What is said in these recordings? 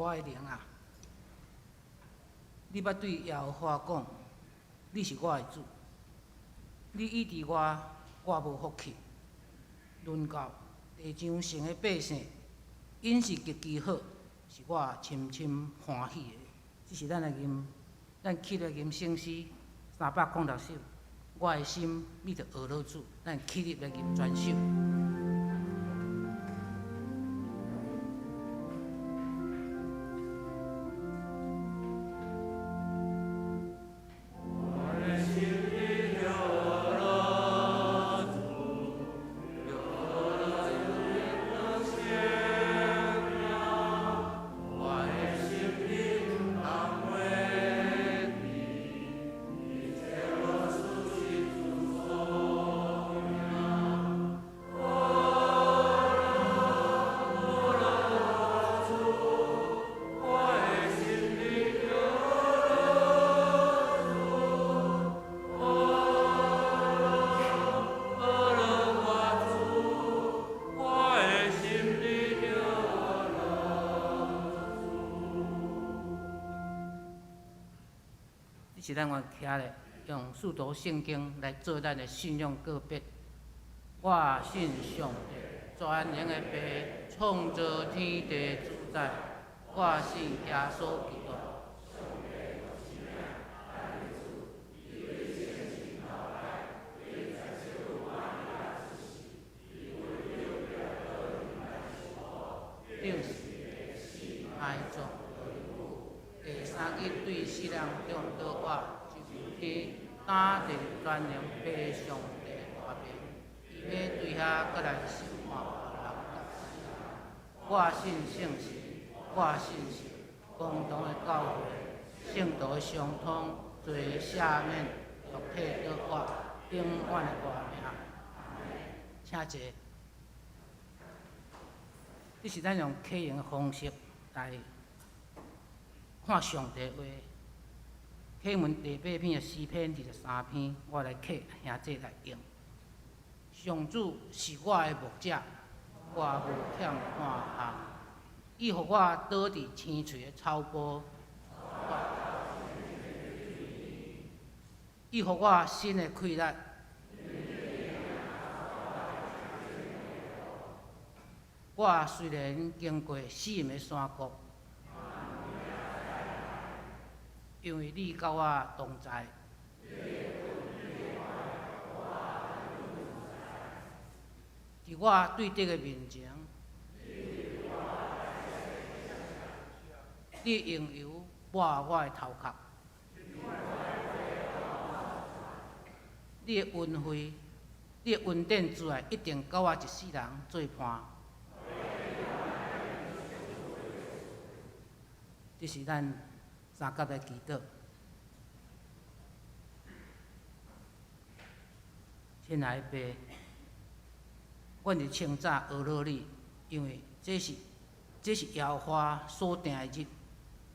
我的靈啊，你捌對耶和華講，你是我的主，你醫治我，我無福氣。論到地上生的百姓，𪜶是極其好，是我深深歡喜的。這是咱來吟，咱起來吟聖詩306首。我的心，你著學樂主，咱起立來吟全首。是咱願徛咧，用使徒聖經來做咱的信仰告別。我信上帝，全能的父，創造天地主宰。我信耶穌基督。頂埋葬。第三日對死人中復活，上天，擔佇全能父上帝大爿，伊欲對遐閣來審判活人佮死人。我信聖神，我信聖公同的教會，聖徒的相通，罪赦免，肉體復活，永遠的活命。請坐。這是咱用啟用的方式來看上帝話。啟文第八篇的詩篇23篇，我來啟兄弟來用。上主是我的牧者，我無欠半項。伊予我倒佇青翠的草坡，伊予我新的氣力。我雖然經過死蔭的山谷，因為你佮我同在。佇我對敵的面前，你用油抹我的頭殼，你的恩惠、你的恩典慈愛，一定佮我一世人做伴。這是咱三甲來祈禱。親愛的爸，阮佇清早學樂你，因為這是耶和華所定的日，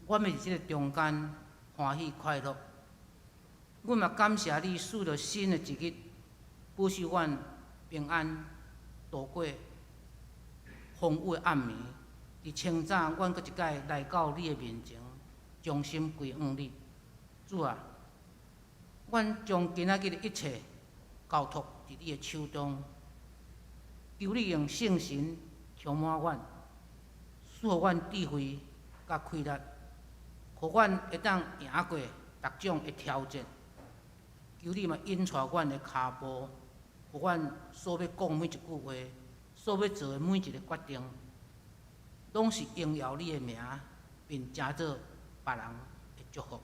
阮欲佇這個中間歡喜快樂。阮嘛感謝你賜予新的一日，保守阮平安度過風雨的暗暝。佇清早，阮閣一擺來到你的面前，將心歸向你。主啊，阮將今仔日的一切交託佇你的手中，求你用聖神充滿阮，賜予阮智慧佮氣力，予阮會當贏過逐種的挑戰。求你嘛引帶阮的跤步，予阮所欲講每一句話，所欲做的每一个決定，攏是榮耀你的名，並成做別人的祝福。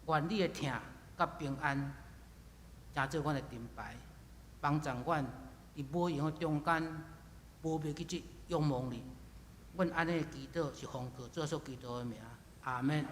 願你的疼佮平安，成做阮的盾牌，幫助阮佇無閒的中間，無袂記得仰望你。阮按呢祈禱是奉靠主耶穌基督的名，阿們。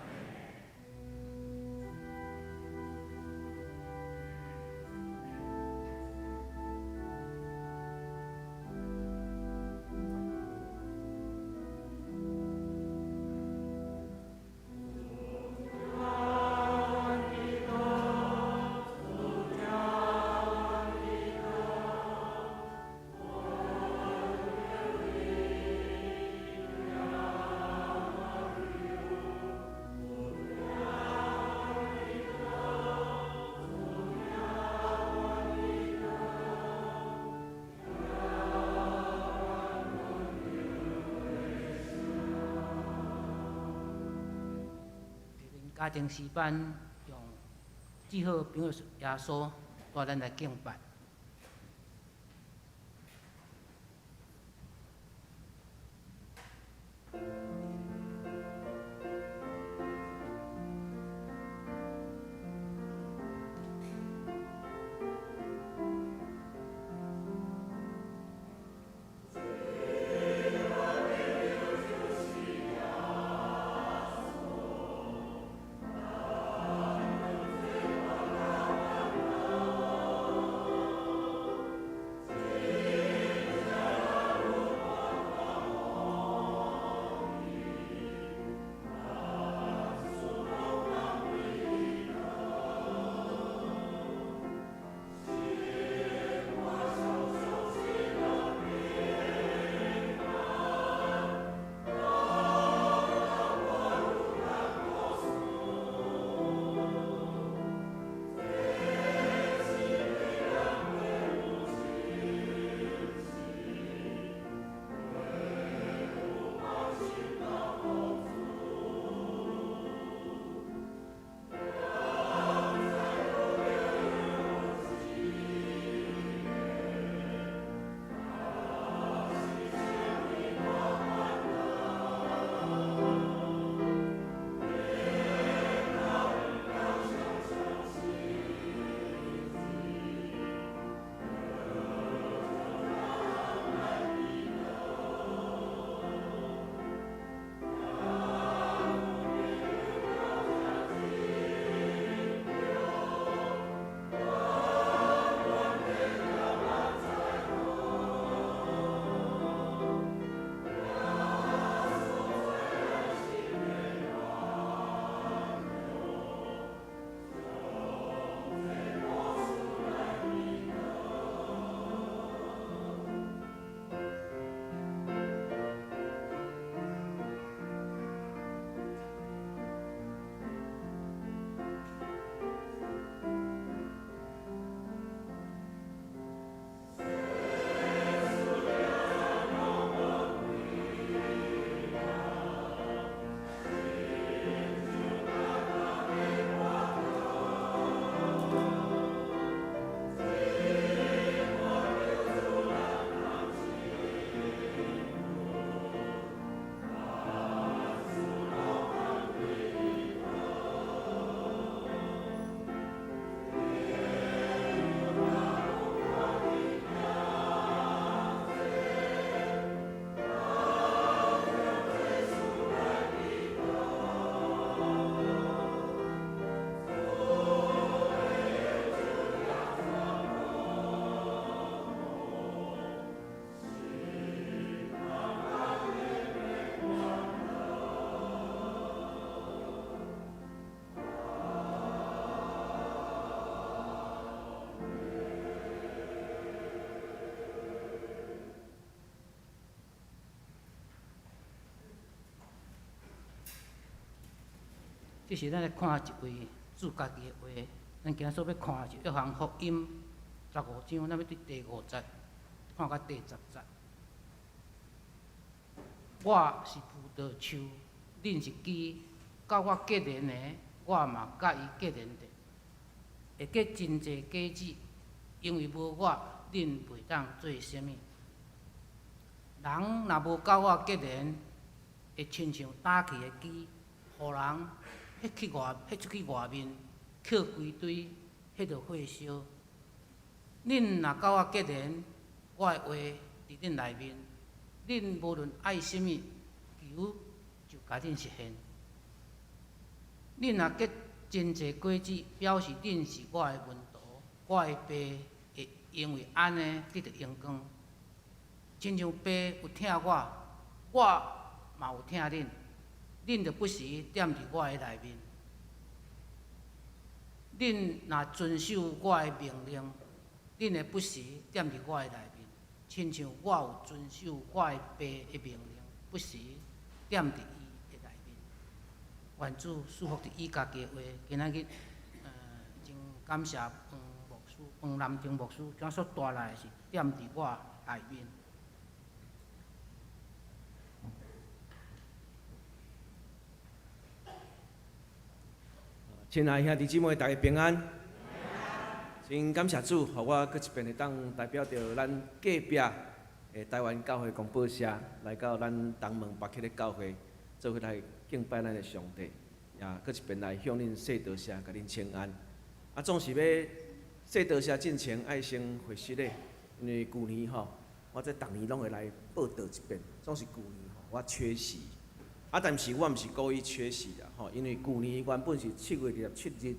家庭詩班用至好朋友耶穌帶咱來敬拜。這是咱來看一位主家己的話，咱今仔所欲看的是約翰福音15章，咱欲佇第五節看到第十節。我是葡萄樹，恁是枝，佮我結連的，我嘛佮伊結連著，會結真濟果子，因為無我，恁袂當做啥物。人若無佮我結連，會親像焦去的枝，予人彼出去外面，抾規堆，彼就火燒。恁若佮我結連，我的話佇恁內面，恁無論愛啥物，求就共恁實現。恁若結真濟果子，表示恁是我的門徒，我的爸會因為按呢得著榮光。親像爸有疼我，我嘛有疼恁，恁著不時踮佇我的內面。恁若遵守我的命令，恁會不時踮佇我的內面，親像我有遵守我的爸的命令，不時踮佇伊的內面。願主賜福佇伊家己的話，今仔日，真感謝黃牧師、黃南定牧師，將所帶來的是踮佇我內面。親愛兄弟姊妹，大家平安。真感謝主，予我閣一遍會當代表著咱隔壁的台灣教會廣播社，來到咱東門北起的教會，做伙來敬拜咱的上帝，也閣一遍來向恁說多謝，共恁請安。啊，總是欲說多謝進前愛先回失禮，因為舊年吼，我這逐年攏會來報道一遍，總是舊年吼我缺席。啊，但是我毋是故意缺席啦，吼，因為舊年原本是7月27日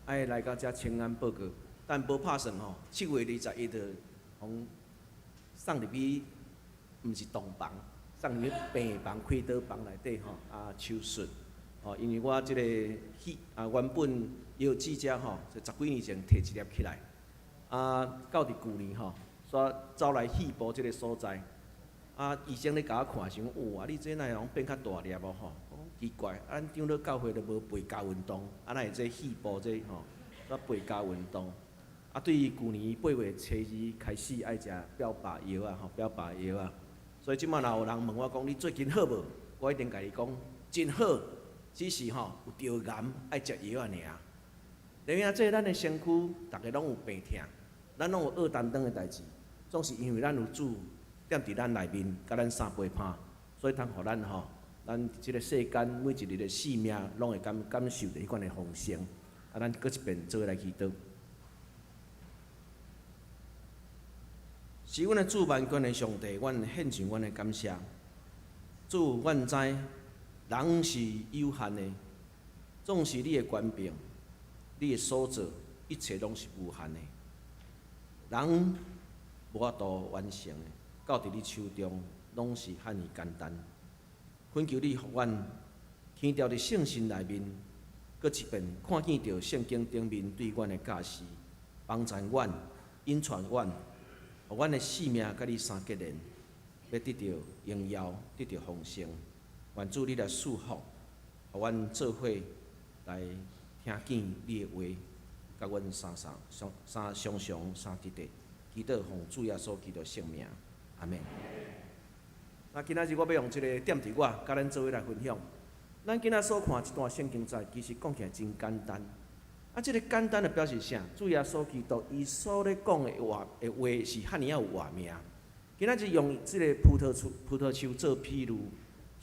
愛來到遮請安報告，但無拍算吼，7月21就予送入去，毋是洞房，送入去病房開刀房內底吼，啊手術，吼，因為我這個肺啊原本腰子遮吼，就十幾年前提一粒起來，啊到佇舊年吼，煞走來肺部這个所在。啊，醫生咧共我看時講，哇，你這哪會攏變較大粒哦吼？我講奇怪，啊，咱長老教會都無背膠運動，啊，哪會這肺部這吼，煞背膠運動？啊，對舊年8月初2開始愛食標靶藥啊，吼，標靶藥啊。所以這馬若有人問我講，你最近好無？我一定共伊講，真好，只是吼有著癌愛食藥仔爾。因為啊，這咱的身軀，逐家攏有病疼，咱攏有僫擔當的代誌，總是因為咱有主踮佇咱內面，共咱相陪伴，所以通予咱吼，咱這个世間每一日的性命，攏會感受著彼款的豐盛。啊，咱閣一遍做伙來祈禱。是阮的主萬軍的上帝，阮獻上阮的感謝。主，阮知人是有限的，總是你的權柄，你的所做，一切攏是無限的。人無法度完成的，交佇你手中，攏是遐爾簡單。懇求你予阮天著佇聖神內面，閣一遍看見著聖經頂面對阮的教示，幫助阮，引帶阮，予阮的性命佮你相結連，欲得著榮耀，得著豐盛。願主你來賜福，予阮做伙來聽見你的話，共阮三三相三常常相得的，祈禱奉主耶穌基督聖名，阿們。那今仔日我欲用這个踮佇我，共咱做伙來分享。咱今仔所看這段聖經節，其實講起來真簡單。啊，這个簡單就表示啥？主耶穌基督伊所咧講的話的話是遐爾仔有活命。今仔日用這个葡萄樹做譬喻，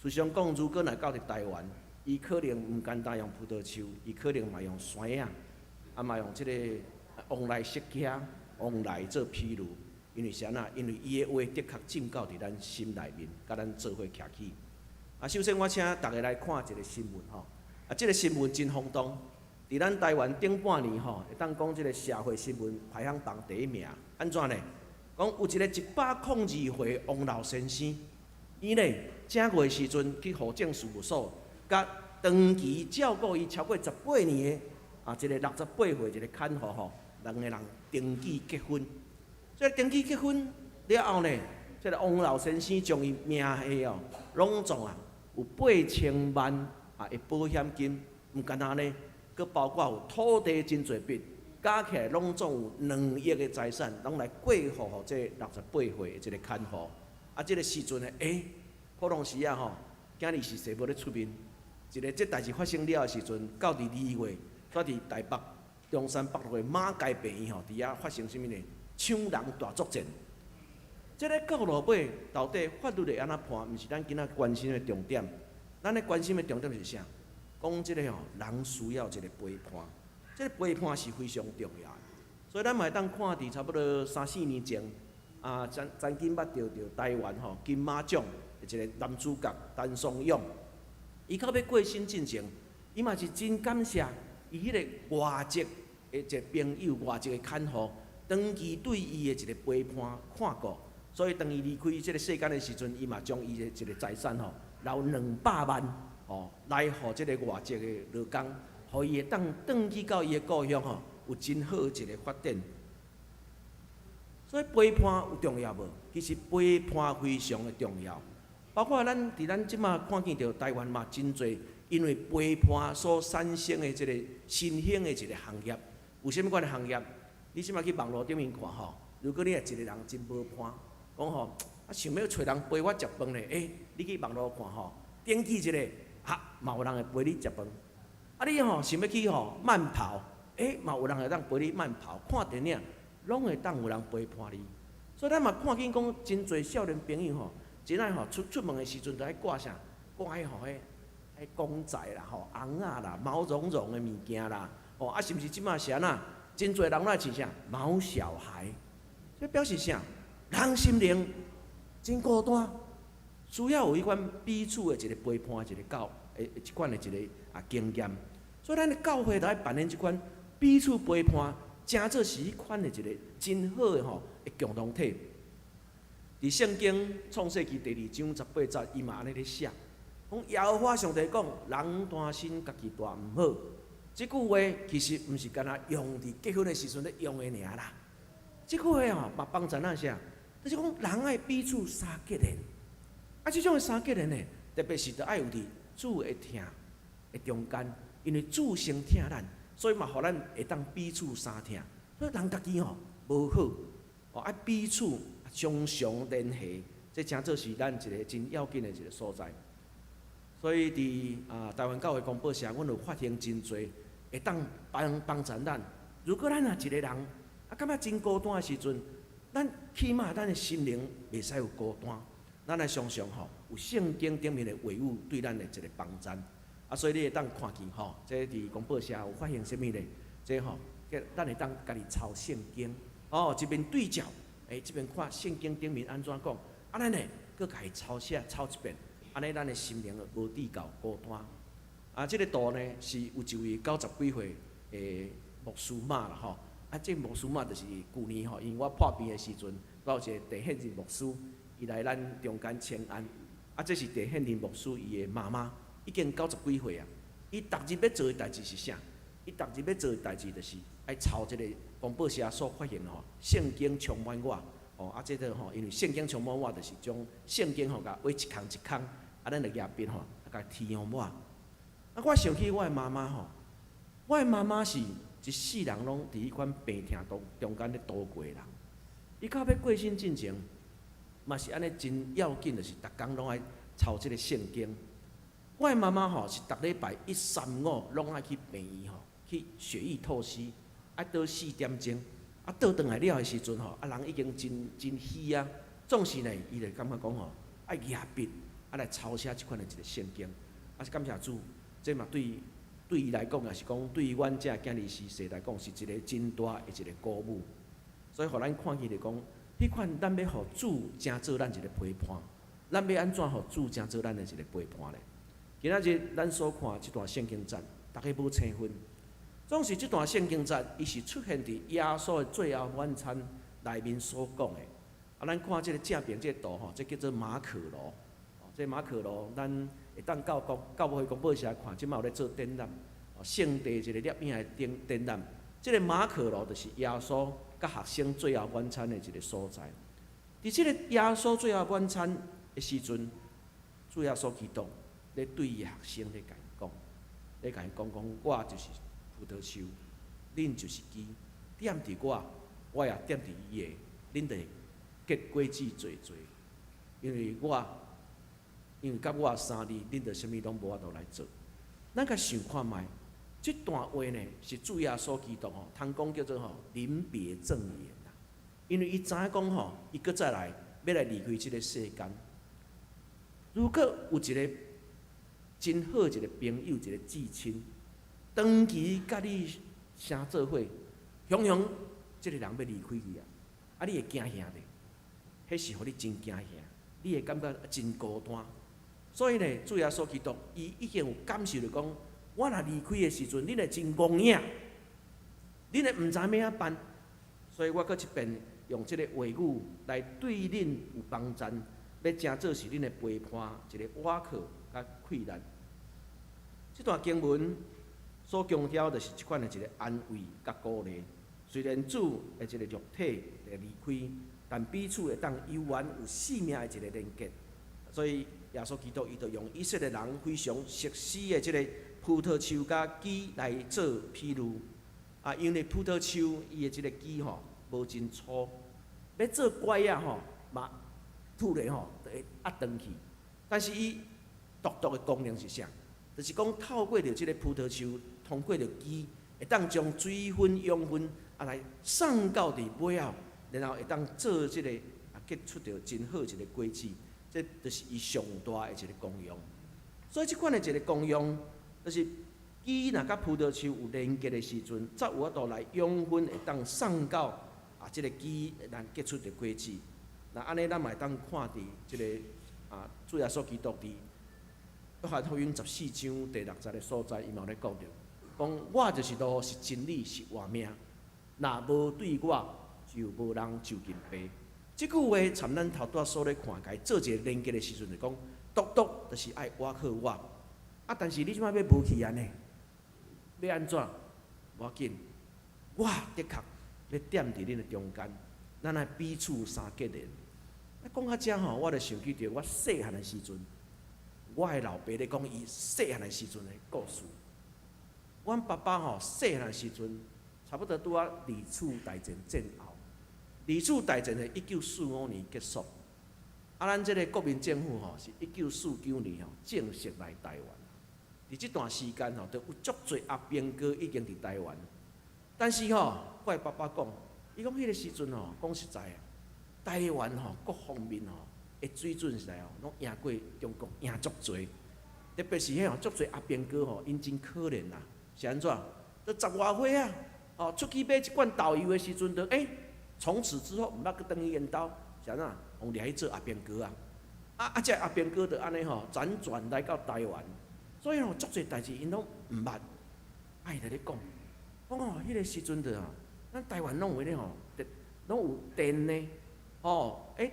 事實上講，如果若到佇台灣，伊可能毋單單用葡萄樹，伊可能嘛用山仔，啊嘛用這个旺來釋迦、旺來做譬喻。因為啥呢？因為伊的話的確進到佇咱心內面，共咱做伙徛起。啊，首先我請逐家來看一个新聞吼，啊，這个新聞真轟動，佇咱台灣頂半年吼，會當講這个社會新聞排行榜第一名。按怎呢？講有一个102歲王老先生，伊咧正月時陣去戶政事務所，共長期照顧伊超過十八年的啊，一个68歲一个看護吼，兩个人登記結婚。這个登記結婚了後呢，這个王老先生將伊名下哦，攏總啊有8000萬啊的保險金，毋干焦呢，閣包括有土地真濟筆，加起來攏總有2億的財產，攏來過戶予這68歲的這个看護。啊，這个時陣呢，欸，普通時啊吼，囝兒是勢無咧出面。一个這代誌發生了的時陣，到佇2月，煞佇台北中山北路的馬偕病院吼，佇遐發生啥物呢？搶人大作戰。這个到落尾，到底法律會按怎判？毋是咱今仔關心的重點。咱咧關心的重點是啥？講這个吼，人需要一个陪伴，這个陪伴是非常重要的。所以咱嘛會當看佇差不多三四年前，啊，曾經捌著著台灣吼金馬獎的一个男主角陳松勇，伊到欲過身進前，伊嘛是真感謝伊彼个外籍的一个朋友、外籍的看護，長期對伊的一個陪伴看顧。所以當伊離開這个世間的時陣，伊嘛將伊的一个財產吼留200萬吼來予這个外籍的勞工，予伊會當轉去到伊的故鄉吼，有真好一个發展。所以陪伴有重要無？其實陪伴非常的重要。包括咱佇咱這馬看見著台灣嘛真濟，因為陪伴所產生的這个新興的一个行業。有啥物款的行業？你這馬去網路頂面看吼，如果你若一个人真無伴，講吼啊想欲揣人陪我食飯咧，欸，你去網路看吼，登記一下，啊，嘛有人會陪你食飯。啊，你吼想欲去吼慢跑，欸，嘛有人會當陪你慢跑，看電影，攏會當有人陪伴你。所以咱嘛看見講真濟少年朋友吼，真愛吼出出門的時陣，就愛掛啥？掛彼吼彼彼公仔啦吼，尪仔啦，毛茸茸的物件啦，吼啊，是毋是這馬是按怎？真濟人攏愛飼啥？毛小孩，這表示啥？人心靈真孤單，需要有彼款彼此的一個陪伴，一個教的這款的一個啊經驗。所以咱的教會就愛扮演這款彼此陪伴，成做是彼款的一個真好的吼的共同體。佇聖經創世記第二章十八節，伊嘛按呢咧寫，講耶和華上帝講，人單身家己蹛毋好。這句話其實毋是干焦用佇結婚的時陣咧用的爾啦。這句話吼嘛幫助咱啥？就是講人愛彼此相結連。啊，這種的相結連呢，特別是著愛有佇主的疼的中間，因為主先疼咱，所以嘛，予咱會當彼此相疼。所以人家己吼無好，哦愛彼此常常聯繫，這成做是咱一個真要緊的一個所在。所以佇啊台灣教會公報社，阮有發現真濟會當幫幫助咱。如果咱若一個人啊感覺真孤單的時陣，咱起碼咱的心靈袂使有孤單。咱來常常吼有聖經頂面的話語對咱的一個幫助。啊，所以你會當看見吼，這佇公報社有發現啥物咧？這吼，咱會當家己抄聖經，哦，一邊對照，欸，這邊看聖經頂面按怎講，啊，咱呢，閣共伊抄寫抄一遍，按呢咱的心靈就無至到孤單。啊，這個圖呢是有一位九十幾歲的牧師媽啦吼，啊，這牧師媽就是舊年吼，因為我破病的時陣，我有一個鄭憲仁牧師，伊來咱中間請安，啊，這是鄭憲仁牧師伊的媽媽，已經九十幾歲啊，伊逐日欲做的代誌是啥？伊逐日欲做的代誌就是愛抄這個公報社所發現吼，聖經充滿我，吼啊，這個吼，因為聖經充滿我，就是將聖經吼共畫一空一空，啊，咱就舉筆吼，啊，共填滿。啊，我想起我的媽媽吼，我的媽媽是一世人攏佇彼款病痛當中間咧度過的人。伊到欲過身進前，嘛是按呢真要緊，就是逐工攏愛抄這個聖經。我的媽媽吼是逐禮拜一、三、五攏愛去病院吼，去血液透析，愛倒四點鐘。啊，倒轉來了的時陣吼，啊人已經真真虛啊，總是呢，伊就感覺講吼，愛舉筆啊來抄寫這款的一個聖經。啊，是感謝主，這嘛對對伊來講，也是講對阮這囝兒媳婿來講，是一個真大的一個鼓舞。所以，予咱看見就講，彼款咱欲予主成做咱一個陪伴，咱欲按怎予主成做咱的一個陪伴咧？今仔日咱所看這段聖經節，逐家無青分，總是這段聖經節，伊是出現佇耶穌的最後晚餐內面所講的。啊，咱看這個正邊這個圖吼，這叫做馬可樓。哦，這馬可樓，咱會當到公教會公報社看，這馬有咧做展覽，聖地一個攝影的展展覽。這個馬可樓就是耶穌佮學生最後晚餐的一個所在。佇這個耶穌最後晚餐的時陣，主耶穌基督咧對伊學生咧共伊講，咧共伊講講，我就是葡萄樹，恁就是枝，踮佇我，我也踮佇伊的，恁就會結果子濟濟。因為我，因為佮我相離，恁就啥物攏無法度來做。咱共想看覓，這段話呢是主耶穌基督吼，通講叫做吼臨別贈言啦。因為伊知影講吼，伊閣再來欲來離開這個世間。如果有一個真好一個朋友，一個至親，長期佮你相做伙，雄雄這個人欲離開去啊，啊，你會驚嚇咧？彼是予你真驚嚇，你會感覺真孤單。所以呢，主耶穌基督伊已經有感受著講，我若離開的時陣，恁會真戇影，恁會毋知欲按怎辦。所以我閣一遍用這個話語來對恁有幫助，欲成做是恁的陪伴，一個倚靠佮氣力。這段經文所強調就是這款的一個安慰佮鼓勵。雖然主的一個肉體會離開，但彼此會當猶原有生命的一個連結。所以耶穌基督伊就用以色列人非常熟悉的這個葡萄樹佮枝來做譬喻。啊，因為葡萄樹伊的這個枝吼無真粗，欲做拐仔吼嘛，突然吼就會壓斷去。但是伊獨特的功能是啥？就是講透過著這个葡萄樹，通過著枝，會當將水分、養分啊來送到佇尾後，然後會當做這个啊結出著真好一个果子。這就是伊上大的一个功用。所以這款的一个功用，就是枝若佮葡萄樹有連結的時陣，才有法度來養分會當送到啊這个枝，來結出著果子。那按呢，咱嘛會當看佇這个啊主耶穌基督佇約翰福音14章第6節的所在，伊嘛有咧講著，講我就是路，是真理，是活命。若無對我，就無人就近父。這句話參咱頭拄仔所咧看，共伊做一个連結的時陣，就講獨獨就是愛倚靠我。啊，但是你這擺欲無去按呢？欲按怎？無要緊，我的確欲踮佇恁的中間，咱愛彼此相結連。啊，講到遮吼，我就想起著我細漢的時陣，我的老爸咧講伊細漢的時陣的故事。阮爸爸吼細漢的時陣，差不多拄仔二次大戰戰後，二次大戰是1945年結束。啊，咱這个國民政府吼是1949年吼正式來台灣。佇這段時間吼，就有足濟阿兵哥已經佇台灣。但是吼，我的爸爸講，伊講彼个時陣吼，講實在啊，台灣吼各方面吼的水準實在吼，攏贏過中國，贏足濟。特別是彼吼足濟阿兵哥吼，𪜶真可憐啊，是按怎？都十外歲啊，哦，出去買一罐豆油的時陣，就欸，從此之後毋捌閣轉去𪜶兜，是按怎？予掠去做阿兵哥啊！啊啊！這阿兵哥就按呢吼，輾轉來到台灣，所以吼足濟代誌𪜶攏毋捌。啊，伊就咧講，講吼，彼个時陣就吼，咱台灣攏有彼个吼，攏有電呢，吼，欸，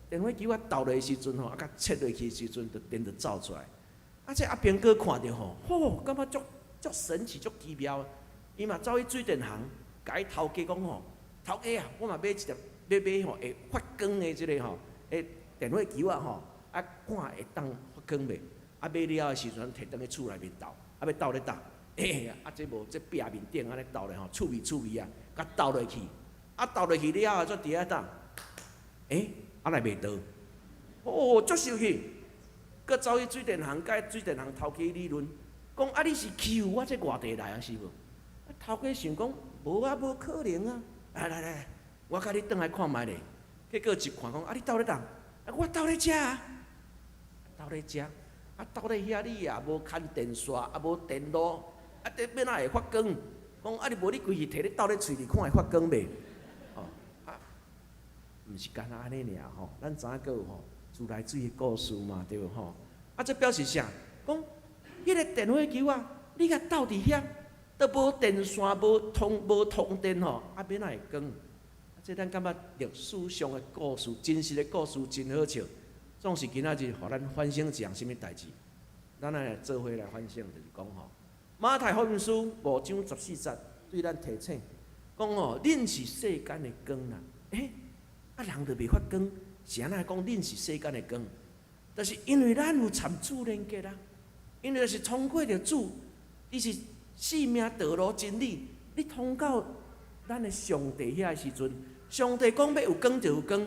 電火球仔投落的時陣吼，啊，共切落去的時陣，就電就走出來。啊，這阿兵哥看著吼，吼，感覺足足神奇、足奇妙。伊嘛走去水電行，共伊頭家講吼，頭家啊，我嘛買一粒，欲買吼會發光的這个吼，欸，電火球仔吼，啊，看會當發光袂？啊，買了的時陣，提轉去厝內面鬥，啊，欲鬥咧鬥，欸，啊，這無這壁面頂按呢鬥咧吼，趣味趣味啊，共鬥落去，啊，鬥落去了後，煞佇遐鬥，欸，啊來袂著，哦，足生氣，閣走去水電行，共水電行頭家理論，講啊，你是欺負我這外地來啊是無？啊，頭家想講無啊，無可能啊！來來來，我共你轉來看覓咧。結果一看講，啊，你鬥咧佗？啊，我鬥咧遮啊，鬥咧遮，啊，鬥咧遐你也無牽電線，也無電路，啊，這欲哪會發光？講啊，你無你規氣提咧鬥咧喙裡看會發光袂？哦，啊，毋是干焦按呢爾吼，咱知影閣有吼自來水的故事嘛，對無吼？啊，這表示啥？講彼个電火球啊，你共鬥佇遐，都無電線、無通電吼，啊，欲哪會光？這咱感覺歷史上的故事，真實的故事真好笑。總是今仔日予咱反省一項啥物代誌？咱來做伙來反省，就是講吼，馬太福音書5章14節對咱提醒，講吼，恁是世間的光啦。欸，啊人就袂發光，是按怎講？恁是世間的光，但是因為咱有參主連結啊，因為就是通過著主，伊是生命道路真理，你通到咱的上帝遐的時陣，上帝講欲有光就有光，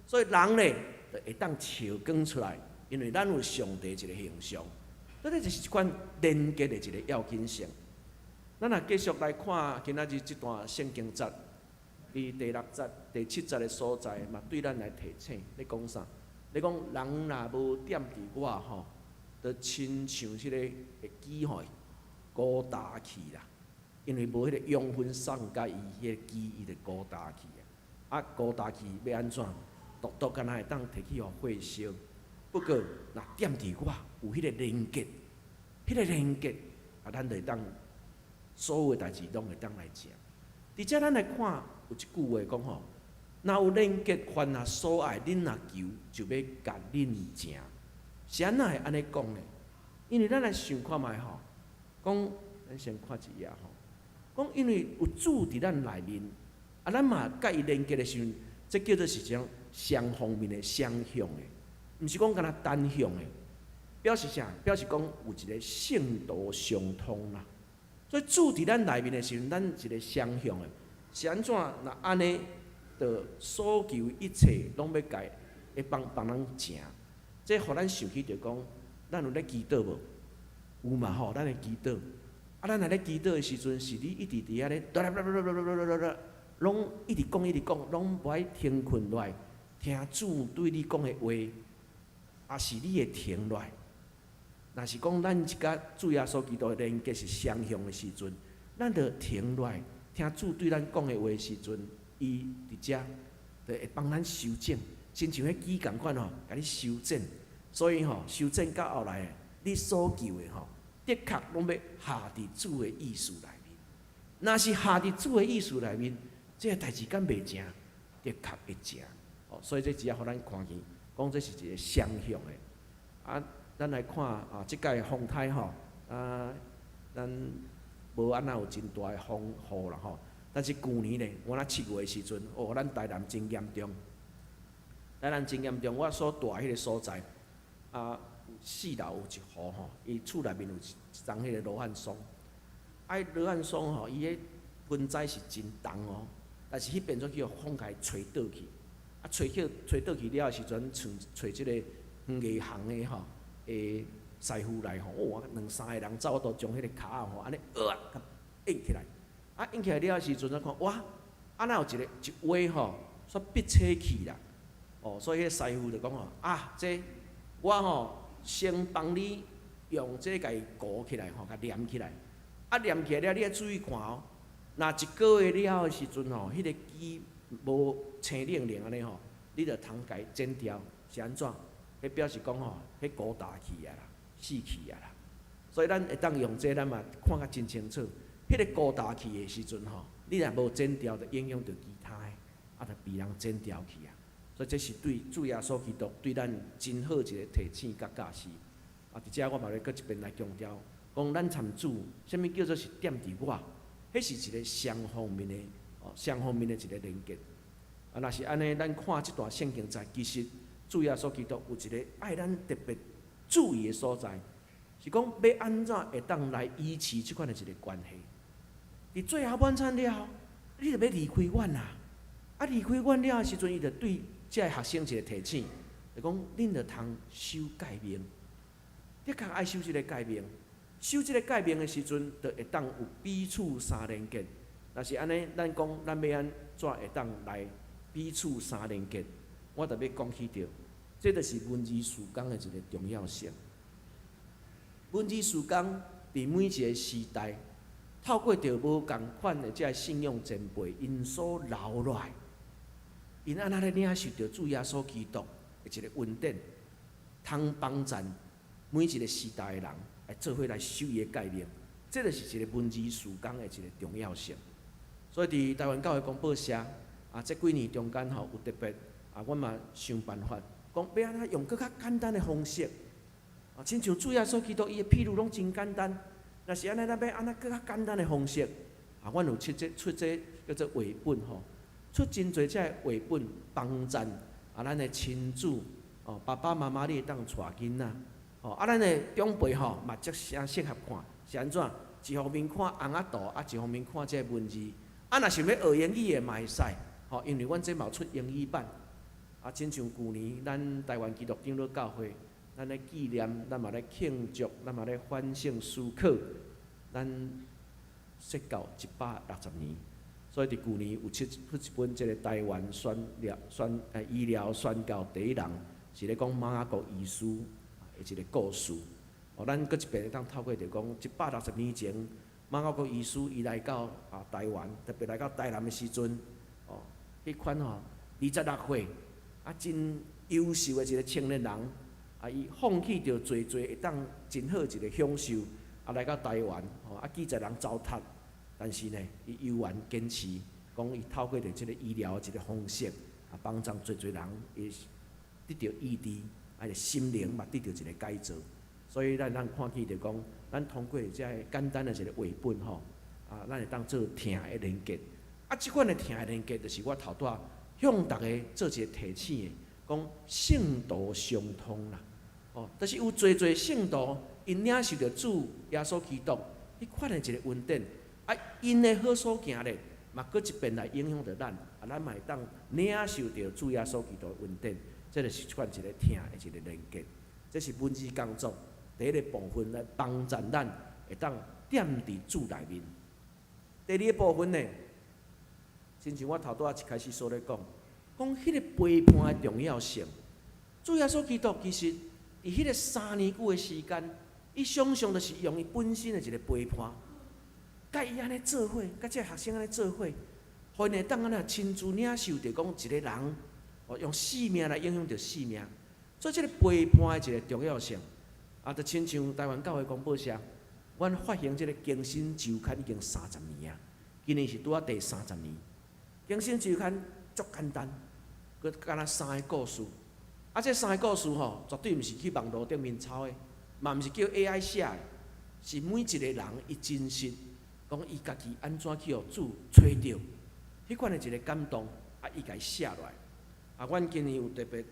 所以人咧就會當照光出來，因為咱有上帝一个形象，這個就是一款連結的一个要緊性。咱若繼續來看今仔日這段聖經節，佇第六節、第七節的所在，嘛對咱來提醒，咧講啥？咧講人若無踮佇我吼，就親像彼个枝吼孤焦去啦，因為無彼個養分送共伊，彼个枝伊就孤焦去啊。啊，孤焦去欲按怎？獨獨敢若會當提去予火燒。不過，若踮佇我有彼個連結，彼個連結啊，咱就會當所有的代誌攏會當來成。佇遮咱來看有一句話講吼，若有連結，凡若所愛，恁若求，就欲共恁成。是按怎會按呢講呢？因為咱來想看覓吼，講咱先看一頁吼，講因為有主佇咱內面，啊，咱嘛佮伊連結的時陣，這叫做是種雙方面的雙向的，毋是講干焦單向的。表示啥？表示講有一個聖道相通啦。所以主佇咱內面的時陣，咱一個雙向的，是按怎？若按呢，就所求一切攏欲共會幫幫咱成。這予咱想起著講，咱有咧祈禱無？有嘛吼，咱會祈禱。啊，咱若咧祈禱的時陣，是你一直佇遐咧，攏一直講一直講，攏無愛停困落來，聽主對你講的話，抑是你會停落來？若是講咱這佮主耶穌基督的連結是雙向的時陣，咱就停落來聽主對咱講的話的時陣，伊佇遮就會幫咱修正，親像彼機仝款吼，共你修正。所以吼，修正到後來，你所求的吼，的確攏欲合佇主的意思內面。若是合佇主的意思內面，這个代誌敢袂成？的確會成。哦，所以這只要予咱看見，講這是一个雙向的。啊，咱來看啊，這擺風颱吼，啊，咱無按怎有真大的風雨啦吼。但是舊年咧，我若7月的時陣，哦，咱台南真嚴重，台南真嚴重。我所蹛彼个所在，啊，四樓有一戶吼，伊厝內面有一叢彼個羅漢松，啊，羅漢松吼，伊彼盆栽是真重哦，但是彼邊總去予風共伊吹倒去，啊，吹去吹倒去了的時陣，揣揣這个園藝行的吼，的師傅來吼，哦，兩三个人走都將彼個跤仔吼，按呢呃共印起來，啊，印起來了的時陣，我看哇，啊若有一个一歪吼，煞逼車去啦，哦，所以彼个師傅就講吼，啊，這我吼先幫你用這共伊糊起來吼，共黏起來，啊，黏起來了，你愛注意看哦，若一个月了的時陣吼，彼个枝無青冷冷按呢吼，你就通共伊剪掉，是按怎？彼表示講吼，彼糊焦去啊啦，死去啊啦。所以咱會當用這，咱嘛看甲真清楚。彼个糊焦去的時陣吼，你若無剪掉，就影響著其他的，啊，就被人剪掉去啊。所以這是對主耶穌基督對咱真好一个提醒佮教示。啊，佇遮我嘛欲閣一遍來強調，講咱參主，啥物叫做是踮佇我？彼是一个雙方面的，哦，雙方面的一个連結。啊，若是按呢，咱看這段聖經在，其實主耶穌基督有一个愛咱特別注意的所在，是講欲按怎會當來維持這款的一个關係。佇最後晚餐了後，你著欲離開阮啊！啊，離開阮了的時陣，伊就對這个學生一个提醒，就講恁著通守誡命，的確愛守這个誡命。守這个誡命的時陣，就會當有彼此三連結。若是按呢，咱講咱欲按怎會當來彼此三連結？我特別講起著，這就是文字事工的一个重要性。文字事工佇每一个時代，透過著無仝款的這个信仰前輩，𪜶所留落來，𪜶按怎咧領受著主耶穌基督的一个恩典，通幫贊每一个時代的人來做伙來守伊的誡命，這就是一个文字事工的一个重要性。所以佇台灣教會公報社啊，這幾年中間吼有特別啊，阮嘛想辦法，講欲按怎用閣較簡單的方式，啊，親像主耶穌基督伊的譬喻攏真簡單。若是按呢，咱欲按怎閣較簡單的方式，啊，阮有出這出這叫做繪本吼，出真濟這个繪本幫贊啊，咱的親子哦，爸爸媽媽你會當帶囡仔，吼啊，咱的長輩吼嘛足誠適合看，是按怎？一方面看尪仔圖，啊，一方面看這个文字。啊，若想欲學英語的嘛會使，吼，因為阮這嘛有出英語版。啊，親像舊年咱台灣基督長老教會，咱咧紀念，咱嘛咧慶祝，咱嘛咧反省思考，咱設教160年，所以佇舊年有出出一本這个台灣宣療宣醫療宣教第一人，是咧講馬雅各醫師的一个故事。哦，咱閣一遍會當透過著講，160年前，馬雅各醫師伊來到啊台灣，特別來到台南的時陣，哦，彼款吼26歲，啊真優秀的一个青年人，啊伊放棄著濟濟會當真好一个享受，啊來到台灣，吼啊拒絕人糟蹋，但是呢，伊猶原堅持，講伊透過著這个醫療的一个方式，啊幫助濟濟人，伊得著醫治，啊心靈嘛得著一个改造。所以咱通看見著講，咱通過這个簡單的一个繪本吼，啊，咱會當做疼的連結。啊，這款的疼的連結，就是我頭拄仔向逐家做一个提醒的，講聖徒相通啦。哦，就是有濟濟聖徒，𪜶領受著主耶穌基督彼款的一个恩典，啊，𪜶的好所行咧，嘛閣一遍來影響著咱，啊，咱嘛會當領受著主耶穌基督的恩典，這就是這款一个疼的一个連結。這是文字工作。佇彼個部分來幫助咱會當踮佇主內面。第二个部分呢，親像我頭拄仔一開始所咧講，講彼個陪伴的重要性。主耶穌基督其實佇彼個3年久的時間，伊常常就是用伊本身的一個陪伴，佮伊按呢做伙，佮這个學生按呢做伙，予𪜶會當按呢親自領受著講一个人，哦，用性命來影響著性命。所以這個陪伴的一個重要性，啊，就親像台灣教會公報社，阮發行這個更新週刊已經三十年啊，今年是拄仔第三十年。更新週刊足簡單，閣敢若三个故事。啊，這三个故事吼，絕對毋是去網路頂面抄的，嘛毋是叫 AI 寫的，是每一个人伊真實，講伊家己按怎去予主揣著，彼款的一个感動，啊，伊共伊寫落來。啊，阮今年有特別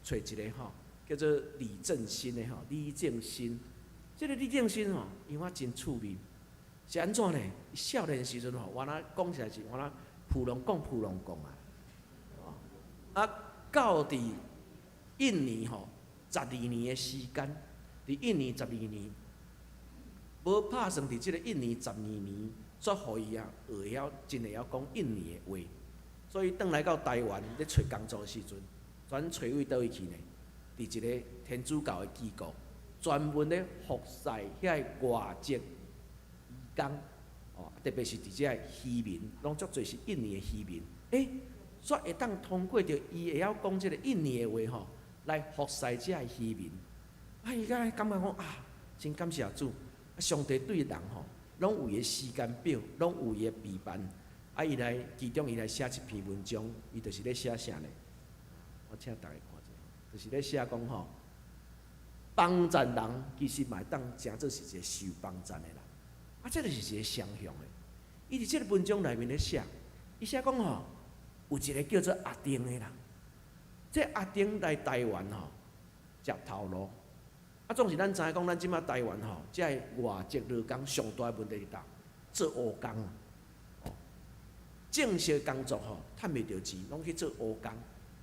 揣一个吼，叫做李正新的吼，李正新。這个李正新吼，伊我真趣味，是按怎呢？少年時陣吼，我若講起來是我若普龍講普龍講啊，啊，到佇印尼吼，十二年的時間，佇印尼十二年，無拍算佇這个印尼十二年，煞予伊啊學會曉真會曉講印尼的話，所以轉來到台灣咧揣工作的時陣，轉揣位佗位去呢？佇一个天主教的機構，專門咧服侍遐个外籍移工，哦，特別是佇遮个漁民，攏足濟是印尼的漁民，欸，煞會當通過著伊會曉講這个印尼的話吼，來服侍遮个漁民。啊，伊敢感覺講啊，真感謝主，上帝對人吼，攏有伊的時間表，攏有伊的備辦。啊，伊來其中伊來寫一篇文章，伊就是咧寫啥呢？我請逐家看者，就是咧寫講吼，幫贊人其實嘛會當誠做是一個受幫贊的人。啊，這就是一個雙向的。伊佇這个文章內面咧寫，伊寫講吼，有一個叫做阿丁的啦。這阿丁來台灣吼，食頭路。啊，總是咱知影講，咱這馬台灣吼，這个外籍勞工上大的問題是佗？做烏工。哦，正式工作吼，趁袂著錢，攏去做烏工。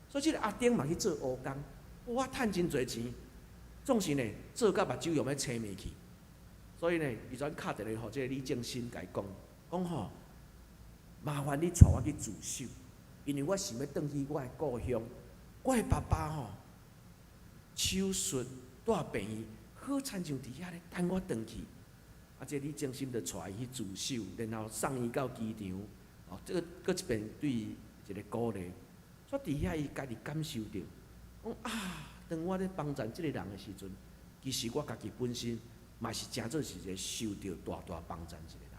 所以這个阿丁嘛去做烏工，哇，趁真濟錢，總是呢做甲目睭用欲青面去。所以呢，伊就敲電話予這个李正新共伊講，講吼，麻煩你帶我去自首，因為我想欲轉去我的故鄉，我的爸爸吼手術蹛病院，好親像佇遐咧等我轉去。啊，這李正新就帶伊去自首，然後送伊到機場。哦，這个閣一遍對伊一个鼓勵。所以佇遐伊家己感受著，講啊，當我咧幫贊這个人的時陣，其實我家己本身嘛是誠做是一个受著大大幫贊一個人。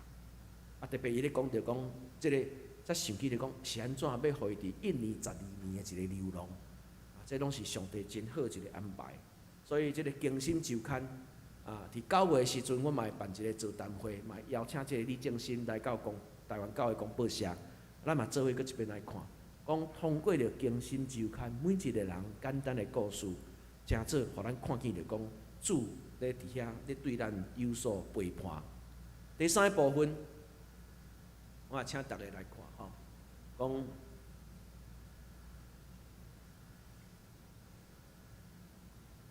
啊，特別伊咧講著講，這个才想起來講是按怎欲予伊佇印尼十二年的一個流浪。啊，這攏是上帝真好一个安排。所以這个更新週刊啊，佇9月的時陣，阮嘛會辦一个座談會，嘛邀請這个李正新來到公台灣教會公報社，咱嘛做伙閣一遍來看，講通過著更新週刊，每一个人簡單的故事，誠做予咱看見著講主咧佇遐咧對咱有所陪伴。第三个部分，我也請逐家來看吼，講。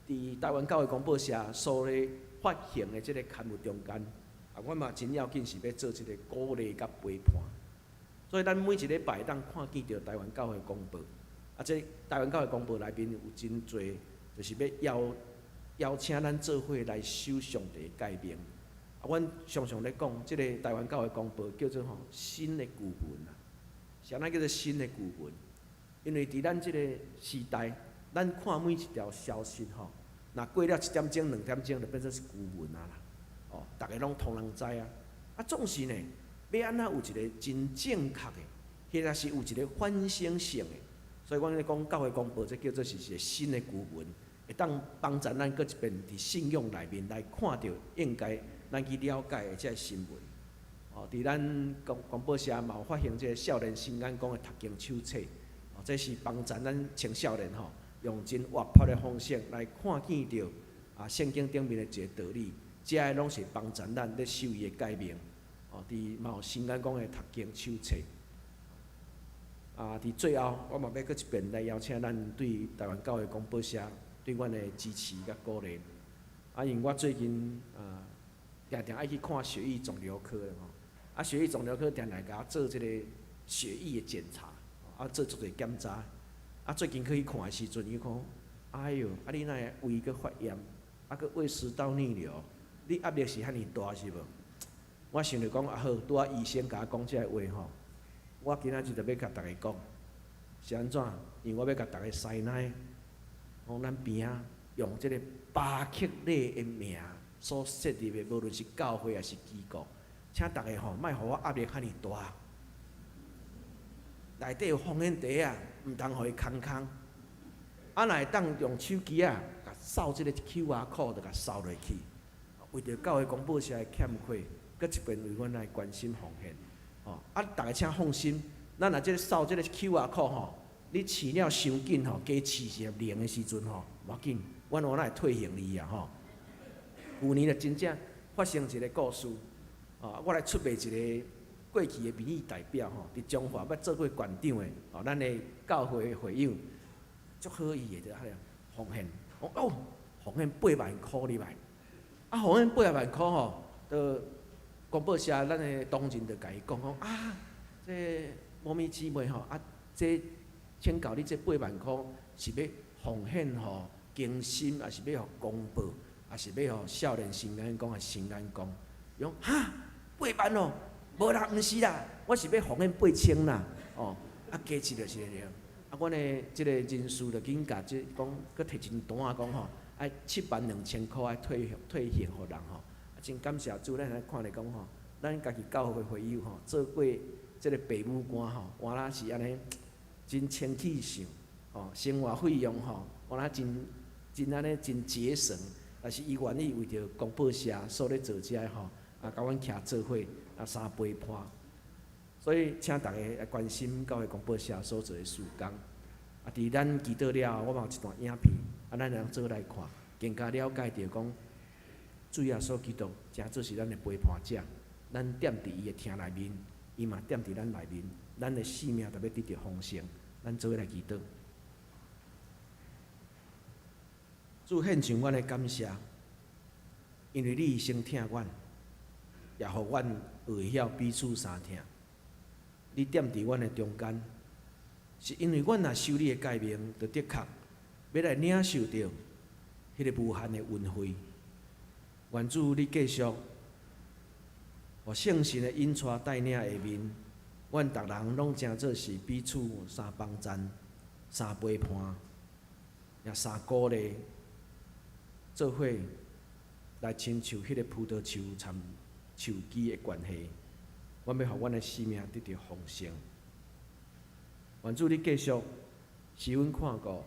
佇台灣教會公報社所咧發行的這个刊物中間，啊，阮嘛真要緊是欲做這个鼓勵佮陪伴。所以咱每一禮拜會當看見著台灣教會公報，啊，這台灣教會公報內面有真濟，就是欲邀邀請咱做伙來守上帝的誡命。啊，阮常常咧講，這个台灣教會公報叫做吼新的舊聞啊。啥物叫做新的舊聞？因為佇咱這个時代，咱看每一條消息吼，若過了一點鐘、兩點鐘，就變做是舊聞啊啦。哦，逐家攏通人知啊。啊，總是呢，欲按怎有一个真正確的，或者是有一个反省性的。所以阮咧講教會公報，這叫做是一个新的舊聞，會當幫助咱閣一遍佇信仰內面來看著應該咱去了解的這个新聞。哦，佇咱公公報社嘛有發行這个少年新眼光的讀經手冊，哦，這是幫助咱青少年吼，用真活潑的方式來看見著啊聖經頂面的一个道理，這个攏是幫助咱咧守伊的誡命。哦，佇嘛有新眼光的讀經手冊。啊，佇最後，我嘛欲閣一遍來邀請咱對台灣教會廣播社對阮的支持佮鼓勵。啊，因為我最近啊，定定愛去看血液腫瘤科的吼，啊，血液腫瘤科定來共我做這个血液的檢查，啊，做足濟檢查。啊，最近去看的時陣，伊講，哎喲，啊你哪會胃閣發炎，啊閣胃食道逆流，你壓力是遐爾大是無？我想著講，啊好，拄仔醫生共我講這个話吼，我今仔日就欲共逐家講，是按怎？因為我欲共逐家師奶，講咱邊仔用這个巴克禮的名所設立的，無論是教會抑是機構，請逐家吼，莫予我壓力遐爾大。內底有奉獻袋仔，毋通予伊空空。啊，若會當用手機仔，共掃這个 QR code，就共掃落去。為著教會公報社的欠缺，閣一遍為阮來關心奉獻。吼，啊，逐家請放心，咱若這个掃這个 QR code 吼，你飼了傷緊吼，加飼是零的時陣吼，無要緊，阮有哪會退還你啊吼。舊年就真正發生一个故事，吼，我來出賣一个過去的民意代表吼，佇彰化捌做過縣長的，吼，咱的教會的會友，足好意的，就遐個奉獻，講哦，奉獻8萬箍入來，啊，奉獻8萬箍吼，就公報社咱的同仁就共伊講講啊，這某物姊妹吼，啊，這請教你這八萬箍是欲奉獻予更新，抑是欲予公報，抑是欲予少年新眼光，抑是新眼光？伊講哈，八萬哦。無啦，毋是啦，我是欲奉獻8000啦，哦，啊，加飼就是了。啊，阮的這个人事就緊共這講，閣提一張單仔講吼，愛7萬2千箍愛退退還予人吼。啊，真感謝主，咱來看咧講吼，咱家己教會會友吼，做過這个爸母官吼，原來是按呢，真清氣想，吼，生活費用吼，原來真真按呢真節省，但是伊願意為著公報社所咧做這个吼，啊，共阮徛做伙。啊，相陪伴，所以請逐家來關心教會公報社所做的事工。啊，佇咱祈禱了後，我嘛有一段影片，啊，咱會當做來看，更加了解著講，主耶穌基督誠做是咱的陪伴者，咱踮佇伊的疼內面，伊嘛踮佇咱內面，咱的性命特欲得著豐盛，咱做伙來祈禱。主獻上阮的感謝，因為你先疼阮，也予阮會曉彼此相疼。你踮佇阮的中間，是因為阮若守你的誡命，就的確欲來領受著彼个無限的恩惠。願主你繼續，予聖神的引帶帶領下面，阮逐人攏誠做是彼此相幫贊、相陪伴，也相鼓勵，做伙來親像彼个葡萄樹參樹枝的關係，阮欲予阮的生命得著豐盛。願主你繼續使阮看顧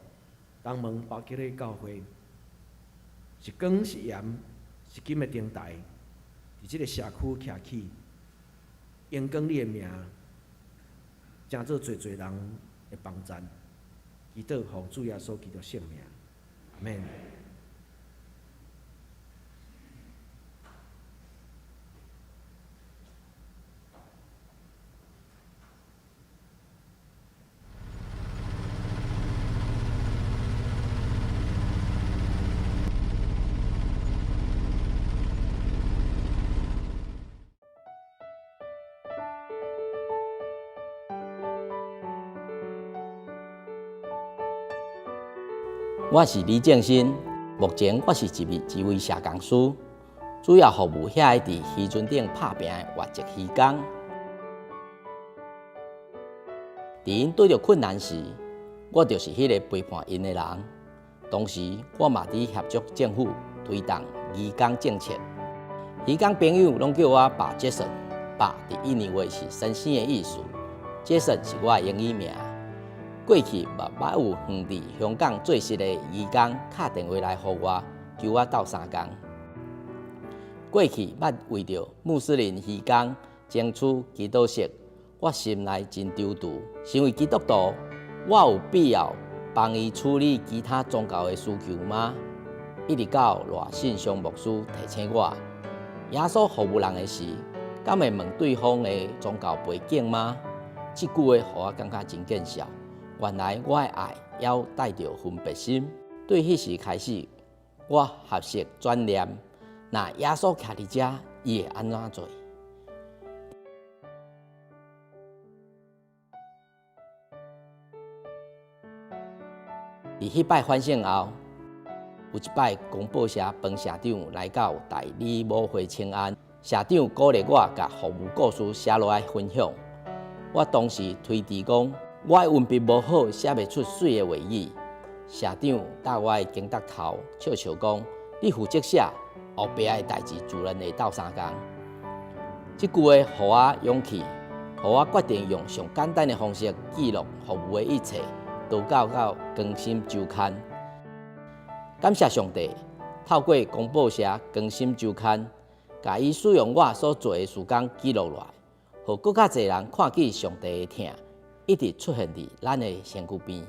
東門巴克禮教會，是光是鹽，是金的燈台，佇這个社區徛起，榮光你的名，成做濟濟人的幫贊。祈禱奉主耶穌基督聖名，阿們。我是李正新，目前我是一位一位社工師，主要服務遐个佇漁船頂拍拚的外籍漁工。佇𪜶拄著困難時，我就是彼个陪伴𪜶的人。同時，我嘛佇協助政府推動漁工政策。漁工朋友攏叫我爸傑森，爸佇印尼話是先生的意思，傑森是我的英語名。過去嘛捌有遠佇香港做事的漁工敲電話來予我，求我鬥相共。過去捌為著穆斯林漁工爭取祈禱室，我心內真躊躇。身為基督徒，我有必要幫伊處理其他宗教的需求嗎？一直到賴信祥牧師提醒我，耶穌服務人的時，敢會問對方的宗教背景嗎？這句話予我感覺真見笑。原來我的愛猶帶著分別心。對彼時開始，我學習轉念，若耶穌徛佇遮，伊會按怎做？佇彼擺反省後，有一擺公報社彭社長來到代理母會請安，社長鼓勵我共服務故事寫落來分享。我當時推辭講，我的文筆無好，寫袂出媠的話語。社長搭我的肩胛頭，笑笑講：你負責寫，後壁的代誌自然會鬥相共。這句話予我勇氣，予我決定用上簡單的方式記錄服務的一切，投稿到《更新週刊》。感謝上帝，透過公報社《更新週刊》，共伊使用我所做的事工記錄落來，予閣較濟人看見上帝的疼，一直出現佇咱的身軀邊。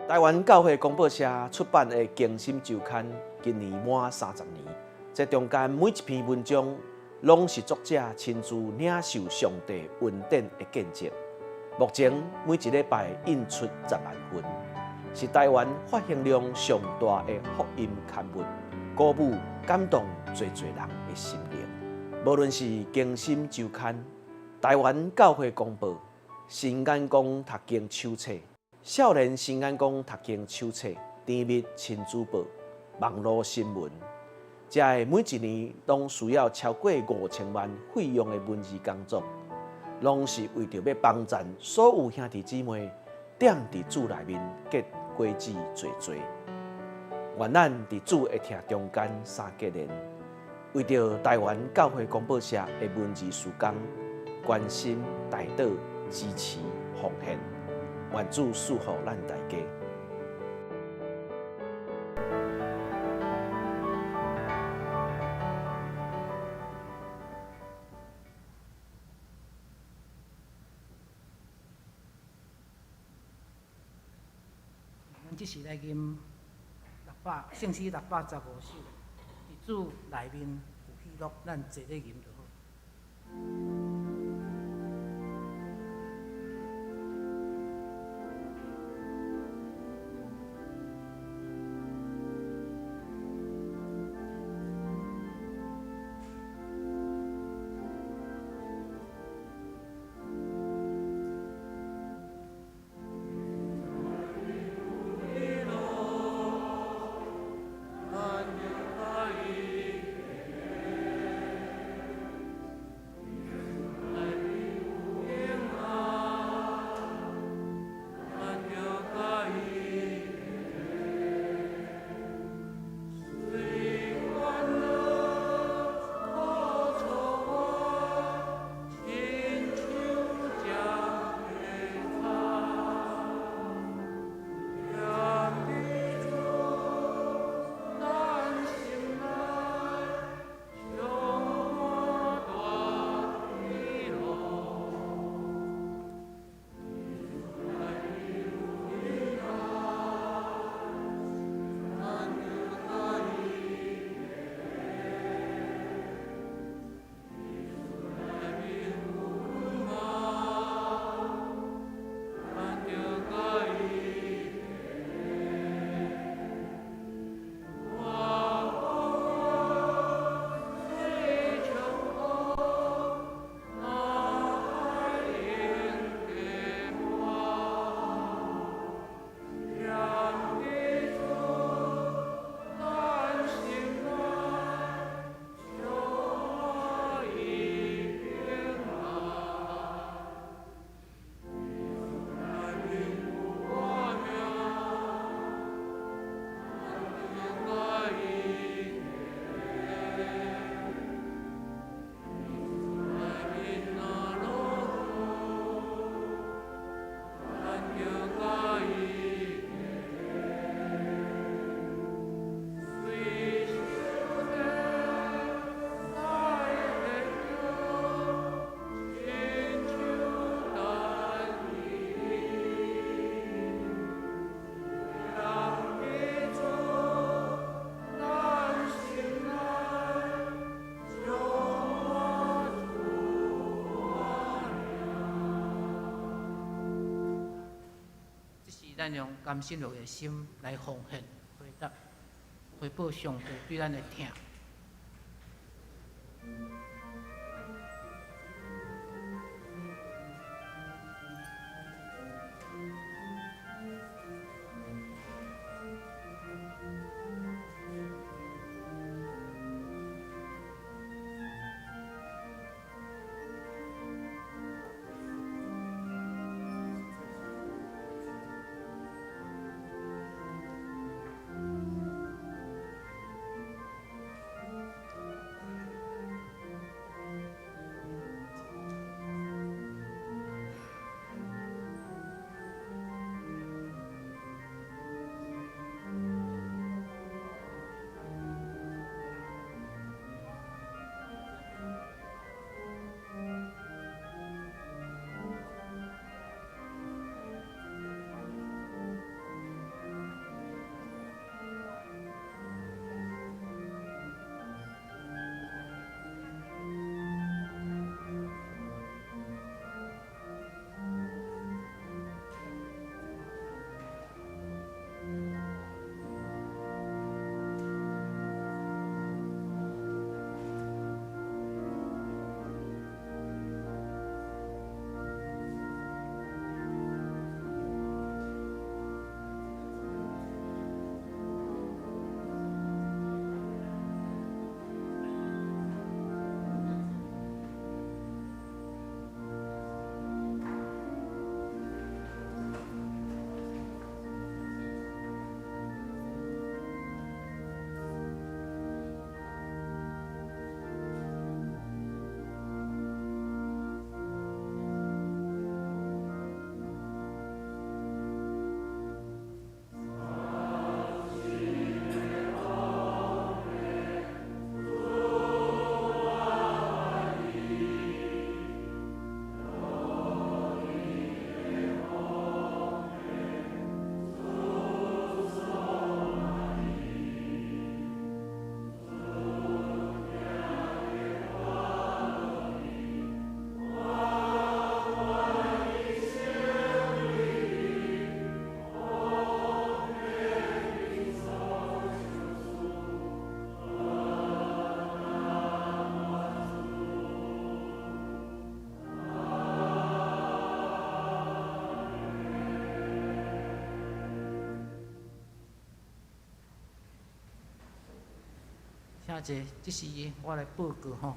台灣教會公報社出版的《更新週刊》今年滿30年，這中間每一篇文章，攏是作者親自領受上帝恩典的見證。目前每一禮拜印出10萬份，是台灣發行量上大的福音刊物，鼓舞感動濟濟人的心靈。無論是《更新週刊》、台灣教會公報、新眼光讀經手冊、少年新眼光讀經手冊、甜蜜親子報、網路新聞，這个每一年攏需要超過5000萬費用的文字工作，攏是為著欲幫贊所有兄弟姊妹踮佇主內面結果子濟濟。願咱佇主的疼中間三結連，為著台灣教會公報社的文字事工，關心、代禱、支持、奉獻。願主賜福咱大家。阮這時來吟六百聖詩615首，佇主內面有喜樂，咱坐咧吟就好。咱用甘心樂意的心來奉獻，回答回報上帝對咱的疼。請坐，這是我來報告吼。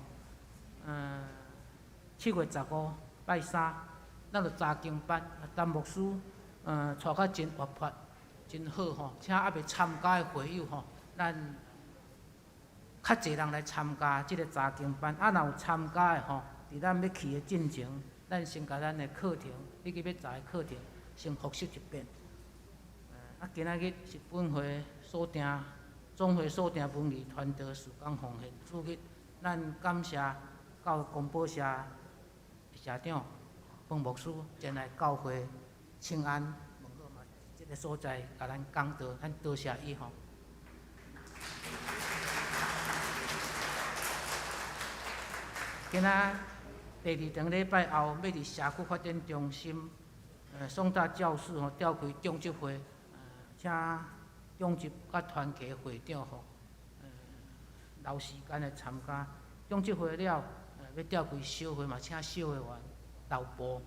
7月15拜三，咱有查經班，陳牧師，帶甲真活潑，真好吼。請猶未參加的會友吼，咱較濟人來參加這个查經班。啊，若有參加的吼，佇咱欲去的進前，咱先共咱的課程，以及欲查的課程，先複習一遍。啊，今仔日是本會所訂。總會所訂文藝傳道事工奉獻主日，咱感謝教公保社社長彭牧師前來教會請安，問好嘛，這个所在共咱講道，咱多謝伊吼。今仔第二場禮拜後，欲佇社區發展中心，松大教室吼召開長執會，請長執佮團契會長吼，留時間來參加。長執會了，欲召開小會嘛，請小會員留步。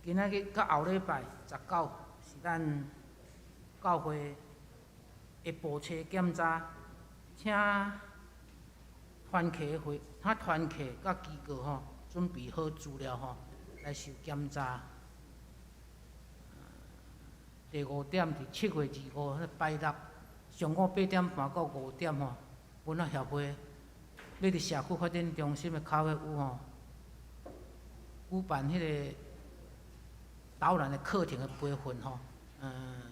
今仔日佮後禮拜19是咱教會的步車檢查，請團契會、請團契佮機構吼準備好資料吼來受檢查。第五點佇7月25彼拜六上午8點半到5點吼，文學協會欲佇社區發展中心的咖啡屋吼舉辦彼个導覽的課程的培訓吼，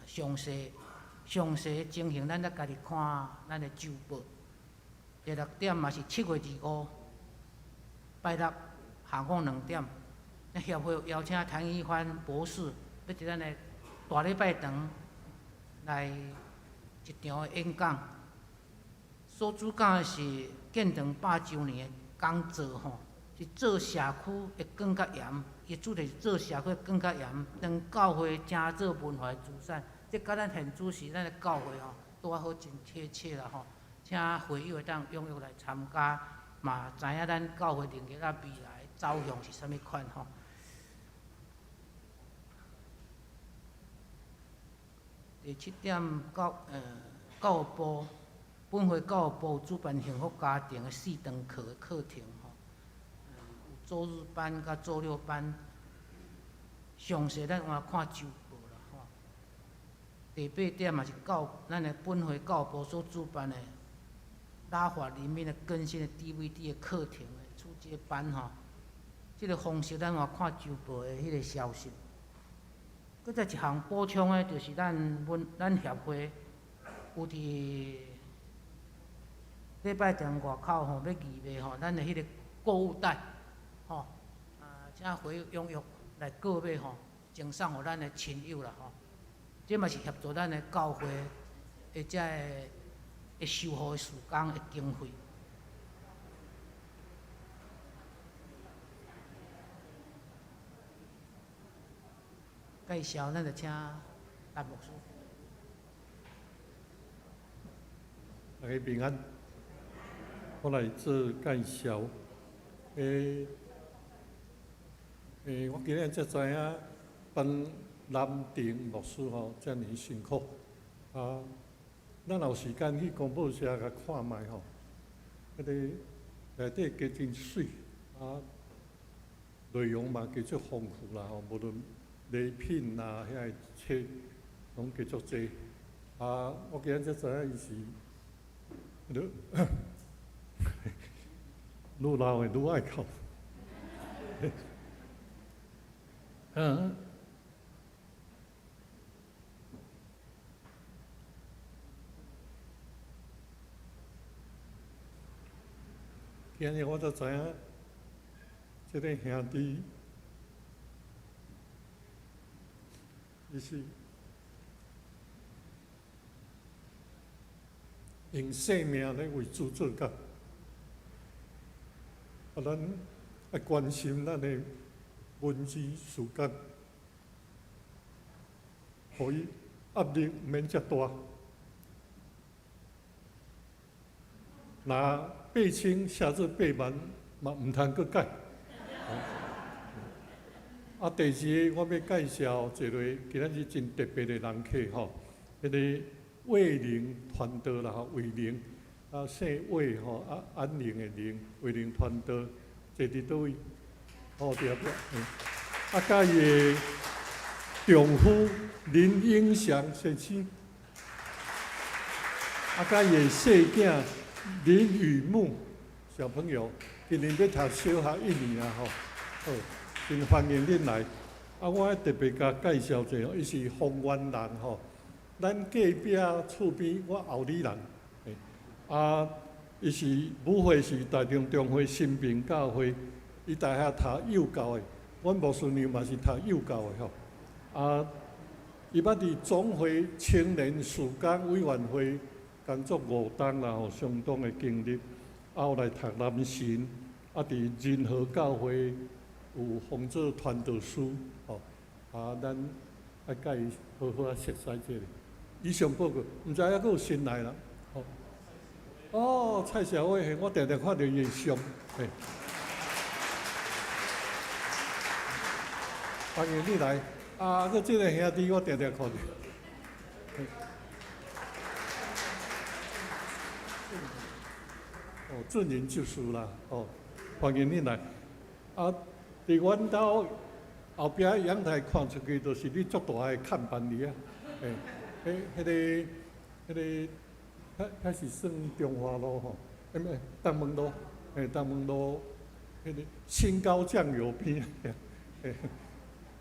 詳細詳細的情形，咱再家己看咱的週報。第六點嘛是7月25拜六下午2點，咱協會邀請譚一帆博士，欲佇咱的大禮拜堂來一場的演講，所主講的是建堂100週年的講座吼，是做社區會更較嚴，伊主題是做社區會更較嚴，當教會成做文化資產，這佮咱現主時咱的教會吼，拄仔好真貼切啦吼。請會友會當踴躍來參加，嘛知影咱教會靈日啊未來走向是啥物款吼。第七點，教育部，本會教育部主辦幸福家庭的四堂課的課程吼，有周日班佮周六班，詳細咱換看週報啦吼。第八點嘛是教咱的本會教育部所主辦的拉法人民的更新的 DVD 的課程的初階班吼，這個方式咱換看週報的彼個消息。閣再一項補充的，就是咱阮咱協會有佇禮拜堂外口吼，欲義賣吼，咱的彼個購物袋，吼，啊，請會友踴躍來購買吼，贈送予咱的親友啦吼。這嘛是協助咱的教會的這个會修復的事工的經費。介紹，咱就請陳牧師。大家平安，我來做介紹。我今日才知影幫南定牧師吼，遮爾辛苦。啊，咱有時間去公報社共看覓吼，彼个內底加真媠，啊，內容嘛加足豐富啦吼，無論禮品啊，遐個冊攏加足濟。啊，我今日才知影伊是愈愈老的愈愛哭。嗯。今日我才知影，這个兄弟，伊是用生命咧為主做工。啊，咱愛關心咱的文字事工，予伊壓力毋免遮大。若8千寫做8萬，嘛毋通閣改。啊，第二個我欲介紹一个今仔日真特別的人客吼，彼个魏寧傳道啦吼，魏寧啊，姓魏吼，啊安寧的寧，魏寧傳道，坐佇佗位？哦，佇後壁。啊，佮伊的丈夫林英祥先生，啊，佮伊的細囝林雨木小朋友，今年欲讀小學一年啊吼，好，真歡迎恁來。啊，我愛特別共介紹一下，伊是豐原人吼，咱隔壁厝邊我後里人。啊，伊是母會是台中中會新平教會，伊在遐讀幼教的，阮牧師娘嘛是讀幼教的吼。啊，伊捌佇總會青年事工委員會工作五冬啦吼，相當的經歷。啊，後來讀南神，啊，佇仁和教會有奉做傳道師吼。啊，咱愛共伊好好仔熟似這个。以上報告，毋知猶閣有新來人，吼。哦，蔡小偉，嘿，我定定看著伊的相，嘿。歡迎你來。啊，閣這個兄弟我定定看著。哦，俊仁執事啦，哦，歡迎你來。啊，佇阮兜後壁陽台看出去，就是你足大个看板佇遐，嘿，彼、彼个、彼个，遐遐是算中華路吼，欸毋，東門路，嘿，東門路，彼个新高醬油邊，嘿，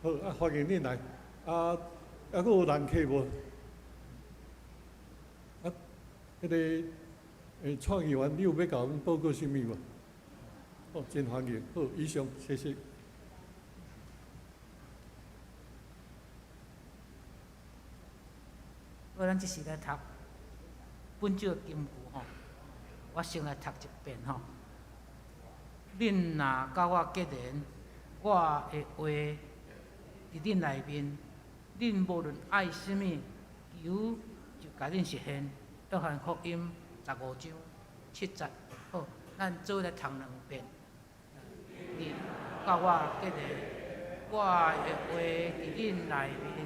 好，啊，歡迎你來。啊，猶閣有人客無？啊，彼个，蔡議員，你有欲共阮報告啥物無？好，真歡迎。好，以上，謝謝。好，咱這時來讀本節的金句吼，我先來讀一遍吼。恁若佮我结連，我的話佇恁內面，恁無論愛啥物，求就共恁實現。約翰福音15章7節。好，咱做來讀兩遍。恁佮我結連，我的話佇恁內面，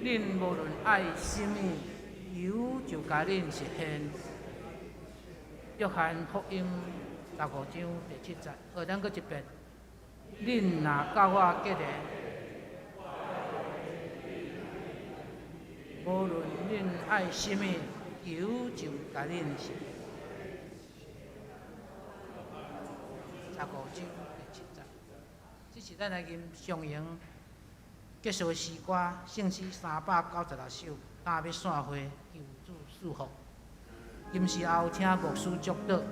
恁無論愛啥物，求就共恁實現。約翰福音15章第7節。好，咱閣一遍。恁若佮我結連，無論恁愛啥物，求就共恁實現。15章第7節。這是咱來吟上營結束的詩歌，聖詩396首，今欲散會，求主賜福。今時後請牧師祝禱。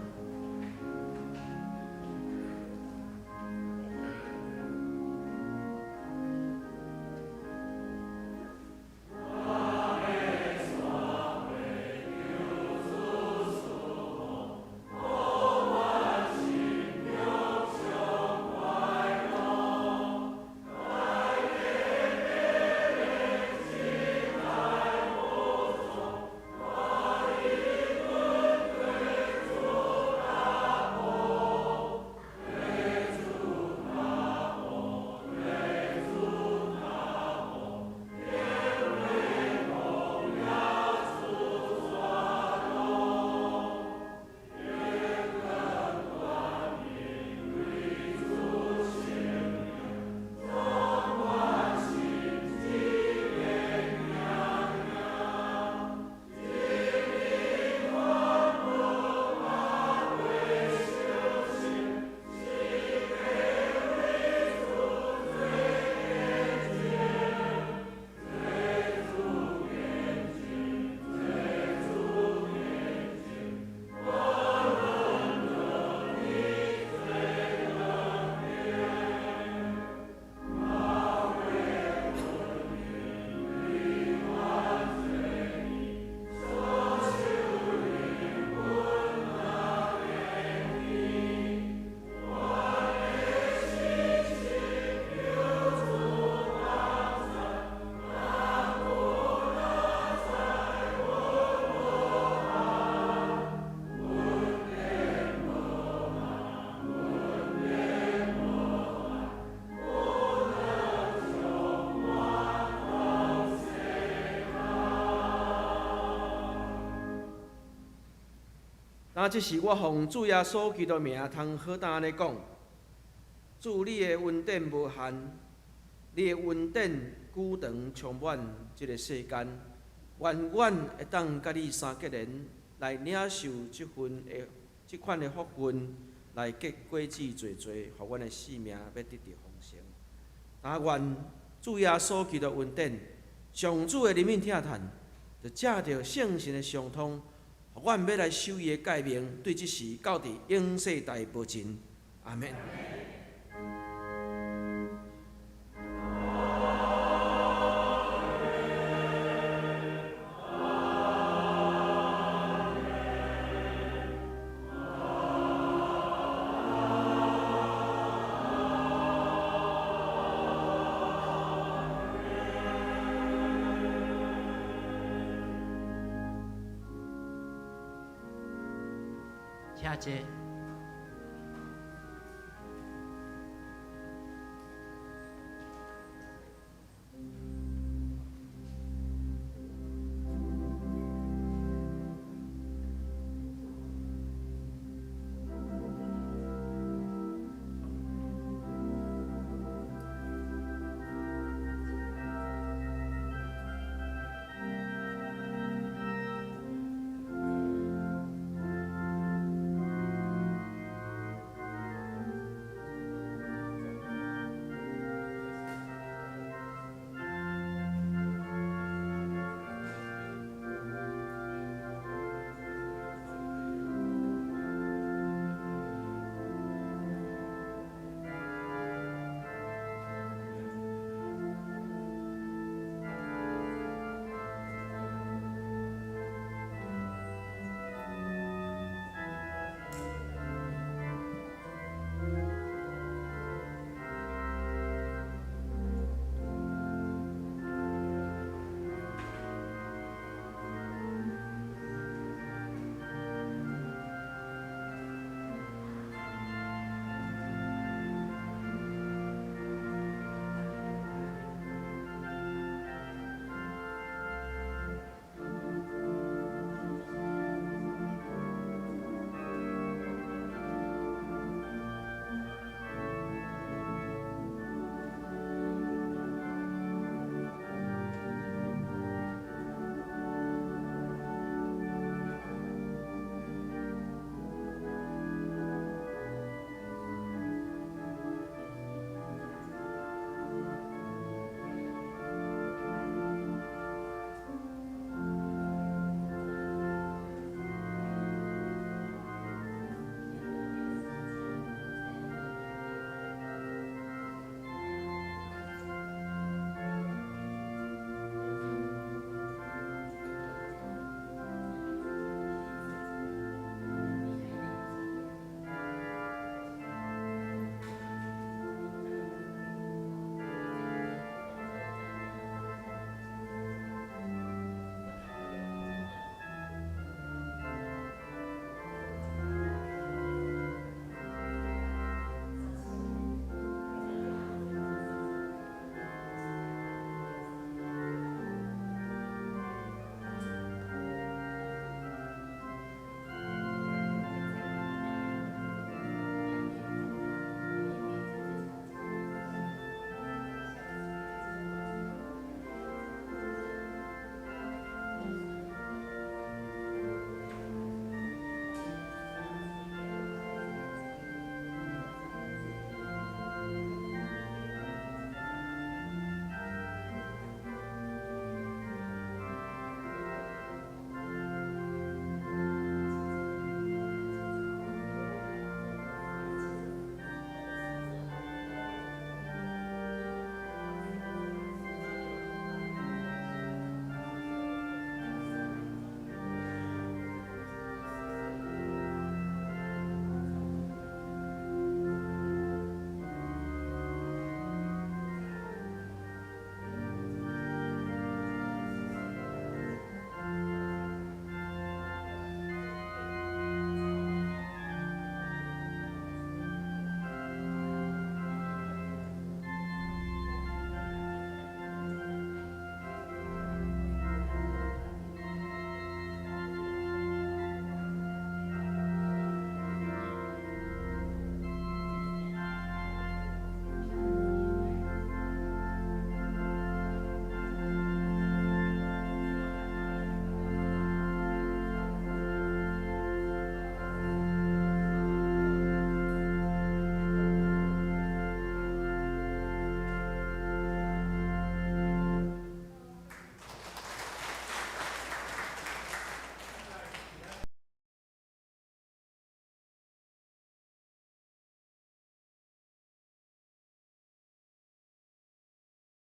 那這是我奉主耶穌基督名，通好膽按呢講：主，你的恩典無限，你的恩典久長充滿這個世間。願阮會當佮你相結連，來領受這份的這款的福分，來結果子濟濟，予阮的性命欲得著豐盛。但願主耶穌基督恩典，上主的憐憫疼嘆，就藉著聖神的相通。阮欲來守伊的誡命，對這時到佇永世代無盡。阿們。請坐。